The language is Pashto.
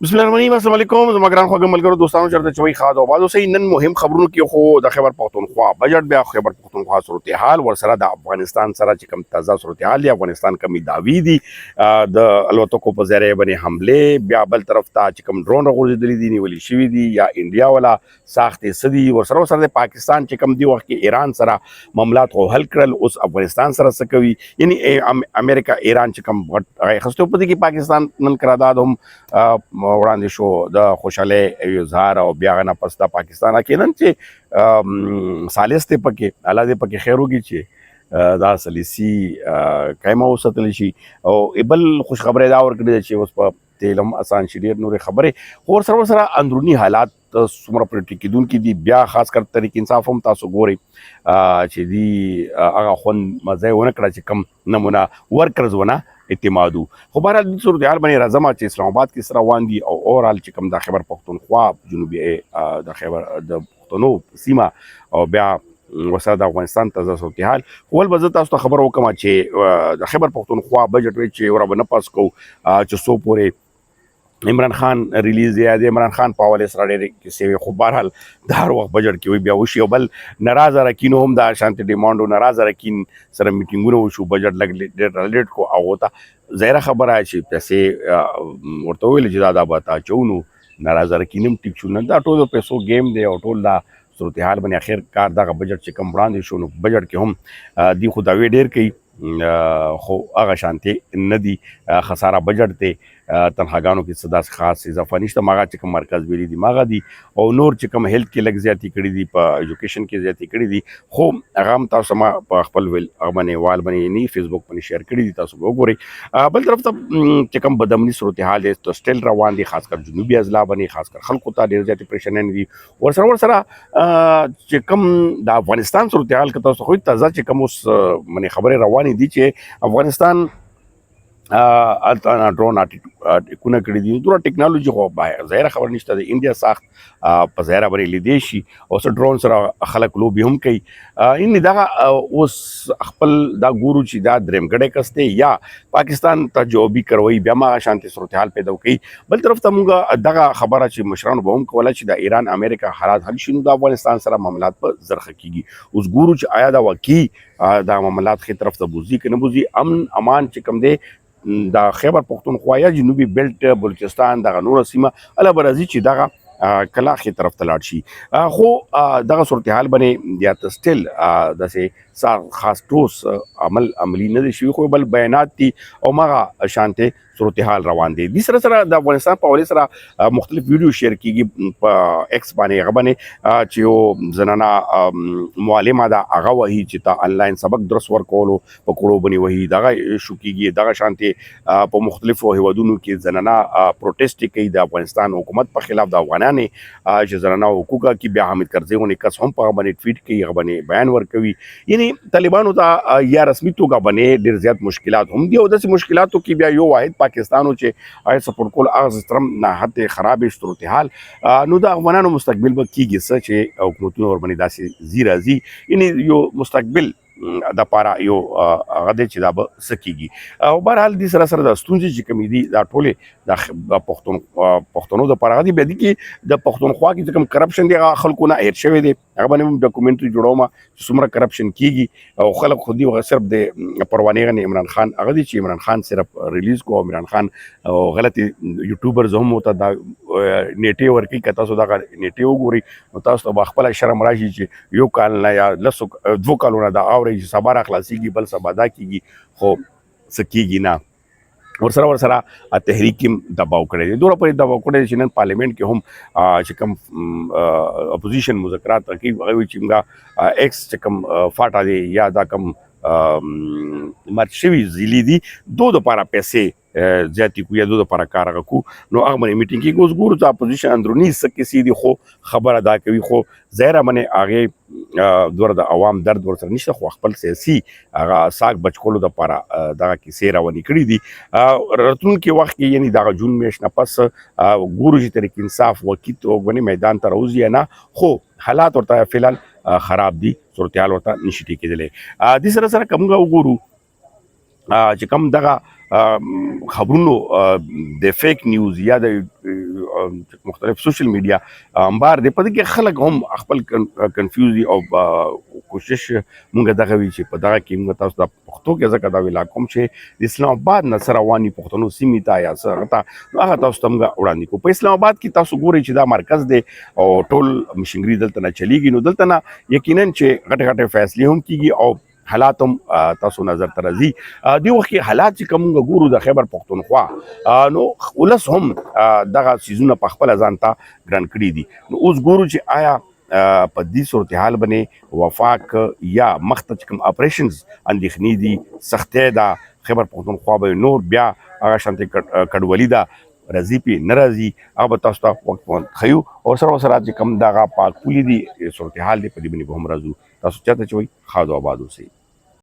بسم الله الرحمن الرحیم. السلام علیکم زما ګران خوږ ملګرو، دوستانو، چرته چوي خاد او بازو سي. نن مهم خبرونو کې خو د خیبر پښتونخوا بجټ، بیا خیبر پښتونخوا صورتحال، ورسره د افغانستان سره چې کوم تازه صورتحال دی، افغانستان کمی داوی دي، د الوتکو په ذریعه باندې حمله، بیا بل طرف ته چې کوم ډرون راغورځېدلي دي، نیول شوي دي یا انډیا ولا ساخت سدي، ورسره ورسره د پاکستان چې کوم دی وخت کې ایران سره معاملات خو حل کړل، اوس افغانستان سره څه کوي؟ یعنی امریکا ایران چې کوم غټ خستو په دې کې پاکستان نن قرارداد هم وړاندې شو، د خوشحالۍ اظهار، او بیا نه پس د پاکستان کې نن چې ثالث ته پکې، الله دې پکې خیر وکړي چې دا ثالثي قائمه وساتل شي. او بل خوشخبری دا ورکړي چې اوس په تیل هم اسان شي. ډېر نورې خبرې خو ورسره ورسره اندروني حالات څومره پرې کېدونکي دي. بیا خاص کر تحریک انصاف هم تاسو ګورئ چې دی هغه خوند مزه ونه کړه چې کم نمونه ورکرز ونه اعتمادو. خو بهرحال د صورتحال باندې راځم چې اسلام آباد کې سره روان دي او اورال چې کوم د خیبر پښتونخوا جنوبي د خیبر د پښتنو سیمه او بیا وسره د افغانستان تازه صورتحال. خو ول به زه تاسو ته خبر وکم چې د خیبر پښتونخوا بجټ وی چې ور به نه پاس کو چې سو پورې عمران خان ریلیز یا د عمران خان په حواله سره ډېرې کیسې وي. خو بهرحال د هر وخت بجټ کې وي بیا وشي. او بل ناراض اراکین هم دا شانتي ډیمانډ، ناراض اراکین سره میټینګونه وشو، بجټ لګ ډېر لیټ کو او ته ظاهره خبره چې پیسې ورته ویل چې دا دا به تا چونو ناراض اراکین هم ټیک شو. نه، دا ټول پیسو گیم دی او ټول دا صورتحال باندې اخر کار دغه بجټ چې کوم وړاندې شو، نو بجټ کې هم دی خو دعوې ډېر کوي خو هغه شانتي نه دي. خساره بجټ دی، تنخواګانو کې څه داسې خاص اضافه نشته، ماغه چې کوم مرکز ویلي دي ماغه دي، او نور چې کوم هیلث کې لږ زیاتې کړي دي، په ایجوکیشن کې زیاتې کړي دي. خو هغه هم تاسو ما په خپل ویل هغه باندې وال باندې نه فیسبوک باندې شیر کړي دي، تاسو به وګورئ. بل طرف ته چې کوم بدامني صورتحال دی ته سټیل روان دي، خاص کر جنوبي اضلاع باندې، خاص کر خلکو ته ډېر زیاتې پریشانۍ دي. ورسره ورسره چې کوم د افغانستان صورتحال که تاسو خو تازه چې کوم اوس منې خبرې روانې دي چې افغانستان الته ډرون اټیکونه کړی دي. دوه ټکنالوژي خو ظاهر خبر نشته، د انډیا ساخت په ظاهر باندې لیدې شي او څه ډرون سره خلک لوبي هم کوي. ان دغه اوس خپل دا ګورو چې دا درېمګړی کس دی یا پاکستان ته جوابي کروي، بیا ما شانتي صورتحال پیدا کوي. بل طرف ته موږ دغه خبره چې مشرانو به هم کوله چې د ایران امریکا حالات حل شي نو د افغانستان سره معاملات په زرخه کیږي. اوس ګورو چې آیا دا واقعي دا معاملات ښې طرف ته بوځي که نه بوځي. امن امان چې کوم دی د خیبر پښتونخوا یا جنوبي بیلټ، بلوچستان، دغه نوره سیمه اله به راځي چې دغه کلا ښې طرف ته لاړ شي. خو دغه صورتحال باندې یا ته سټیل داسې خاص ټوس عمل عملی نه دی شوی، خو بل بیانات دي او مغه شانته صورتحال روان دی. د سره سره د افغانستان په حواله سره مختلف ویډیو شیر کیږي په ایکس باندې، هغه باندې چې یو زنانه معلمه ده، هغه وایي چې تا انلاین سبق درس ورکولو په کړو باندې وایي، دغه شو کیږي. دغه شانتي په مختلفو هیوادونو کې زنانه پروتست کوي د افغانستان حکومت په خلاف، د افغانانو چې زنانه حقوق کې. بیا حامد کرزي غونې کس هم په باندې ټویټ کوي، هغه باندې بیان ورکوي. یعنی طالبانو ته یا رسمي توګه باندې ډیر زیات مشکلات هم دي او داسې مشکلاتو کې بیا یو واحد پاکستانو چې هغه سپورټ کول هغه سیستم نه حد خراب صورتحال. نو د افغانانو مستقبل به کیږي څه چې حکومتونه ور باندې داسې زی راځي؟ یعنی یو مستقبل د پاره یو هغه دی چې دا به څه کیږي. او بهرحال دې سره سره د ستونزې چې کومې دي دا ټولې د پښتنو د پاره دي. بیا دي کې د پښتونخوا کې کوم کرپشن دی هغه خلکو نه هېر شوی دی، هغه باندې هم ډاکومنټري جوړوم چې څومره کرپشن کیږي. او خلک خو دی صرف د پروانې غني عمران خان هغه دی چې عمران خان صرف ریلیز کو، عمران خان او غلطي یوټیوبرز هم ته دا نیټه ورکی. که تاسو دا نیټه وګورئ نو تاسو ته خپل شرم راشي چې یو کال نه یا لسو دوو کالونه دا اوري چې سبا را خلاصيږي، بل سبا دا کیږي، خو څه کیږي نه. ورسره ورسره تحریک کې دباو کړی دی، دوره پرې دباو کړی چې نن پارلیمنت کې هم چې کوم اپوزیشن مذاکرات کوي، هغه چې موږ ایکس چې کوم فاټا دی یا دا کوم مرچ شوي ضلع دي دو دپاره پیسې زیاتې کو یا دو دپاره کار هغه کو، نو هغه باندې میټینګ کېږي. اوس ګورو چې اپوزیشن اندروني څه کیسې دي، خو خبره دا کوي، خو ظاهره باندې هغې دوره د عوام درد ورسره نشته، خو خپل سیاسي هغه ساک بچ کولو دپاره دغه کیسې روانې کړي دي. راتلونکي وخت کې، یعنی دغه جون میاشت نه پس ګورو چې تحریک انصاف وکیل باندې میدان ته راوځي یا نه، خو حالات ورته فعلا خراب دي، صورتحال ورته نشي ټیکېدلی. دې سره سره که موږ وګورو چې کوم دغه خبرونو د فیک نیوز یا د مختلف سوشل میډیا انبار دی، په دې کې خلک هم خپل کنفیوز دي. او کوشش مونږ دغه وی چې په دغه کې مونږ تاسو د پښتو کې ځکه دا ویلا کوم چې د اسلام آباد نه سره رواني پښتنو سیمې ته یا څه ته، نو هغه تاسو ته مونږ وړاندې کو. په اسلام آباد کې تاسو ګورئ چې دا مرکز دی او ټول مشنګري دلته نه چلیږي، نو دلته نه یقینا چې غټه غټه فیصلې هم کیږي او حالات هم تاسو نظر ته راځي. دی وخت کې حالات چې کوم ګورو د خیبر پښتونخوا، نو ولس هم دغه سیزونه په خپل ځان ته ګران کړی دي. نو اوس ګورو چې آیا په دې صورتحال باندې وفاق یا مخته چې کوم اپریشنز اندېښنې دي، سختۍ ده، خیبر پښتونخوا به نور بیا هغه شانتې کډوالي ده راځي پی نه راځي، هغه به تاسو ته وخت ښیو. او سره سره چې کوم دغه پاک پولې دي، صورتحال دی، په دې باندې به هم راځو. تاسو چاته چې وایي ښاد او آباد اوسئ.